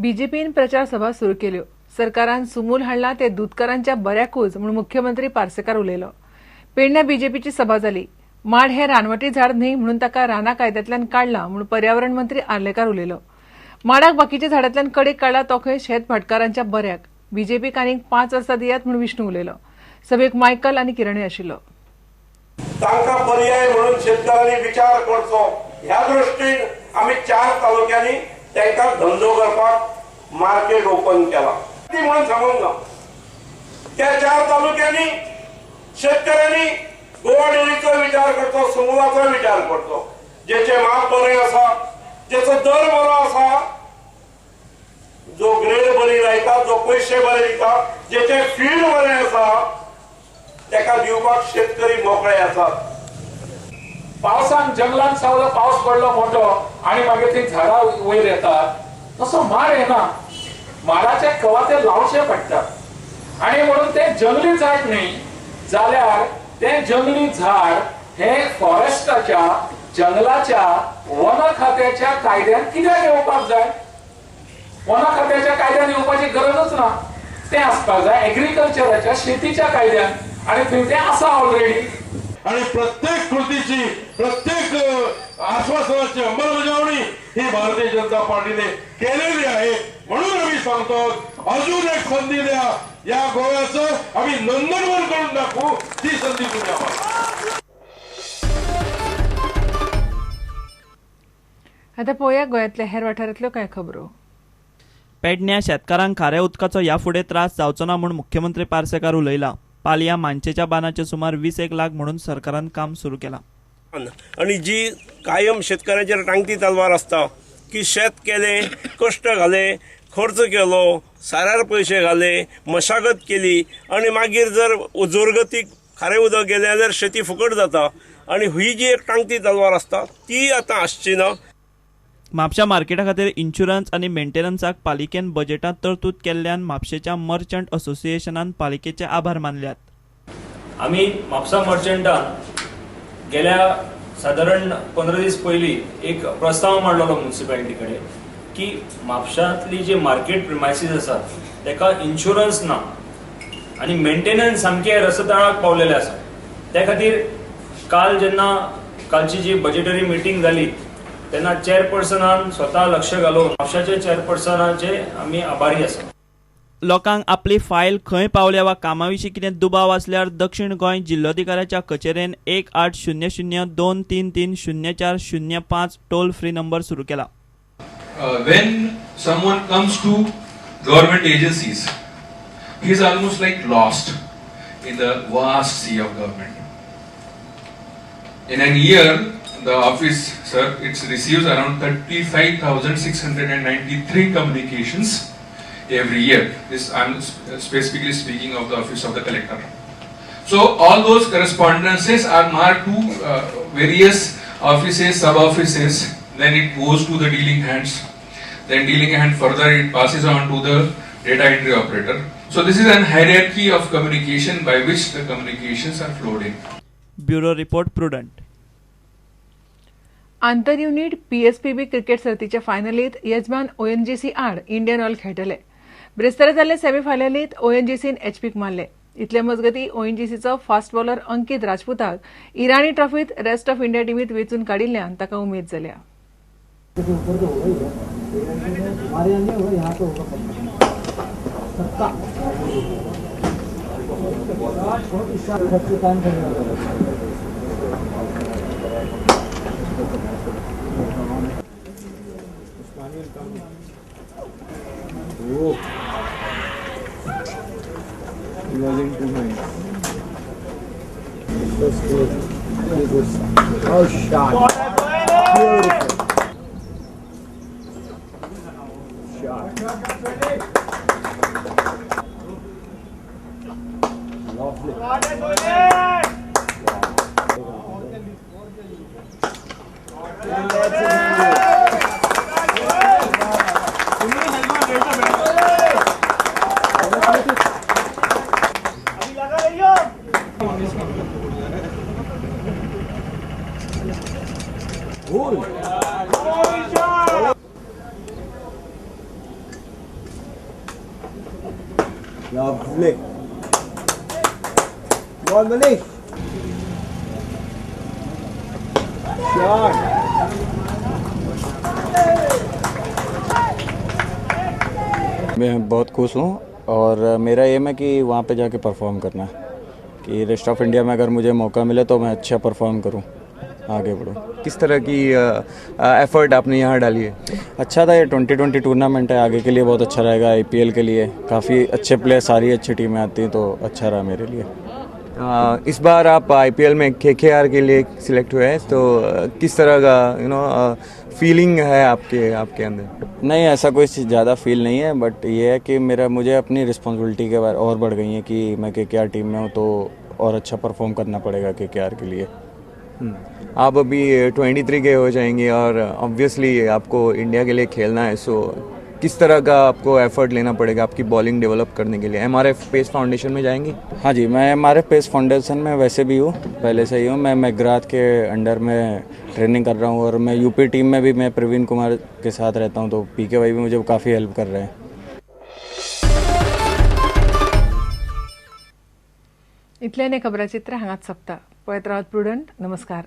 बीजेपीन प्रचार सभा सुरू केल्यो. सरकारान सुमूल हाडला ते दूदकारांच्या बऱ्याकूच म्हूण मुख्यमंत्री पार्सेकार उलयलो. पेडण्या बीजेपीची सभा जाली. माड हे रानवटी झाड न्हय म्हणून ताका राना कायद्यांतल्यान काडला म्हूण पर्यावरण मंत्री आर्लेकार उलयलो. माडाक बाकीच्या झाडांतल्यान कडेक काडला तो खंय शेत भाटकारांच्या बऱ्याक. बीजेपीक आनीक 5 वर्सां दियात म्हूण विष्णू उलयलो. सभेक मायकल आनी किरणय आशिल्लो. तांकां पर्याय म्हणून शेतकऱ्यांनी विचार करचो ह्या दृष्टीन आमी 4 तालुक्यांनी तांकां धंदो करपाक मार्केट ओपन केला. ती म्हणून सांगूंक ना, त्या 4 तालुक्यांनी शेतकऱ्यांनी गोवा डेअरीचो विचार करचो, सुमुलाचो विचार करचो. जेचे माप बरें आसा, जेचो दर बरो आसा, जो ग्रेड बरी लायता, जो पयशे बरे दिता, जेचे फीड बरें आसा ताका दिवपाक शेतकरी मोकळे आसात. पावसान जंगलान सावलो पावस पडलो मोठो आणि मागीर ती झाडां वयर येतात तसो माड येना. माडाचे कवाथे लावचे पडटात आणि म्हणून ते जंगली झाड न्ही जाल्यार ते जंगली झाड हे फॉरेस्टाच्या जंगलाच्या वन खात्याच्या कायद्यान कित्याक येवपाक जाय? वन खात्याच्या कायद्यान येवपाची गरजच ना. ते आसपाक जाय एग्रीकल्चराच्या शेतीच्या कायद्यान आणि थंय ते आसा ऑलरेडी. आणि प्रत्येक कृतीची, प्रत्येक आश्वासनाची अंमलबजावणी ही भारतीय जनता पार्टीने केलेली आहे. म्हणून आम्ही सांगतो, अजून एक संधी द्या, या गोव्याचं आम्ही नंदनवन करून दाखवू, ती संधी तुम्ही आम्हाला. आता पळोवया गोंयांतल्या हेर वाठारांतल्यो कांय खबरो. पेडण्या शेतकारांक खाऱ्या उदकाचो ह्या फुडें त्रास जावचो ना म्हूण मुख्यमंत्री पार्सेकार उलयला. पालया मानचेच्या बांदाचे सुमार 20 लाख म्हणून सरकारान काम सुरू केला. आणि जी कायम शेतकऱ्यांचेर टांगती तलवार आसता की शेत केले, कष्ट घाले, खर्च केलो, साऱ्यार पयशे घाले, मशागत केली आणि मागीर जर जोरगतीक खारें उदक गेलें जाल्यार शेती फुकट जाता. आणि ही जी एक टांगती तलवार आसता ती आतां आसची ना. म्हापशा मार्केटा खातीर इन्शुरन्स आनी मेंटेनन्साक पालिकेन बजेटांत तरतूद केल्ल्यान म्हापशेच्या मर्चंट असोसिएशनान पालिकेचे आभार मानल्यात. आमी म्हापसा मर्चंटान गेल्या सादारण 15 दीस पयलीं एक प्रस्ताव मांडलेलो म्युनिसिपालिटी कडेन की म्हापशांतली जी मार्केट प्रिमायसीस आसात ताका इन्शुरन्स ना आनी मेंटेनन्स सामकें रसतळाक पावलेलें आसा. त्या खातीर काल जेन्ना कालची जी बजेटरी मिटींग जाली तेन्ना चेअरपर्सनान स्वता लक्ष घालून म्हापशाच्या चेअरपर्सनाचे आमी आभारी आसा. लोकांक आपली फायल खंय पावल्या वा कामा विशीं कितें दुबाव आसल्यार दक्षिण गोंय जिल्लोधिकाऱ्याच्या कचेरेन 1800 233 0405 टोल फ्री नंबर सुरू केला. When someone comes to government agencies, he is almost like lost in the vast sea of government. In an year, the office, sir, it receives around 35,693 communications every year. This I am specifically speaking of the office of the collector. So all those correspondences are marked to various offices, sub offices. Then it goes to the dealing hands. Then dealing hand further it passes on to the data entry operator. So this is an hierarchy of communication by which the communications are flowed in. Bureau report, Prudent. आंतर unit PSPB cricket सर्तीच्या फायनलीत येजमान ONGC आड Indian oil खेळटले. ब्रेस्तारा जाल्ले सेमीफायनलीत ओएनजीसीन एचपीक मारले. इतले मजगती ओएनजीसीचो फास्ट बॉलर अंकित राजपूताक इराणी ट्रॉफीत रेस्ट ऑफ इंडिया टिमीत वेंचून काडिल्ल्यान ताका उमेद जाल्या. He was into mine. That's good. Very good. Oh, shot. Beautiful. Shot. Lovely. Lovely. Go on, Manish. Shot. मैं बहुत खुश हूँ और मेरा एम है कि वहाँ पे जाके परफॉर्म करना है, कि रेस्ट ऑफ इंडिया में अगर मुझे मौका मिले तो मैं अच्छा परफॉर्म करूँ, आगे बढ़ूँ। किस तरह की एफर्ट आपने यहाँ डाली है? अच्छा था, ये 2020 टूर्नामेंट है, आगे के लिए बहुत अच्छा रहेगा। आईपीएल के लिए काफ़ी अच्छे प्लेयर, सारी अच्छी टीमें आती हैं, तो अच्छा रहा मेरे लिए। इस बार आप आईपीएल में केकेआर के लिए सिलेक्ट हुए हैं, तो किस तरह का फीलिंग है आपके आपके अंदर? नहीं, ऐसा कोई ज़्यादा फील नहीं है, बट ये है कि मेरा मुझे अपनी रिस्पॉन्सिबिलिटी के बारे और बढ़ गई है कि मैं केकेआर टीम में हूँ, तो और अच्छा परफॉर्म करना पड़ेगा केकेआर के लिए। आप अभी 23 के हो जाएंगे और ऑब्वियसली आपको इंडिया के लिए खेलना है, सो किस तरह का आपको एफर्ट लेना पड़ेगा आपकी बॉलिंग डेवलप करने के लिए? एमआरएफ पेस फाउंडेशन में जाएंगे? हाँ जी, मैं एमआरएफ पेस फाउंडेशन में वैसे भी हूँ, पहले से ही हूँ। मैं मैकग्राथ के अंडर में ट्रेनिंग कर रहा हूँ और मैं यूपी टीम में भी मैं प्रवीण कुमार के साथ रहता हूँ, तो पीके भाई भी मुझे काफ़ी हेल्प कर रहे हैं। इतल्याने खबराचित्र हांगाच सोंपता. पळयत रावात प्रुडंट. नमस्कार.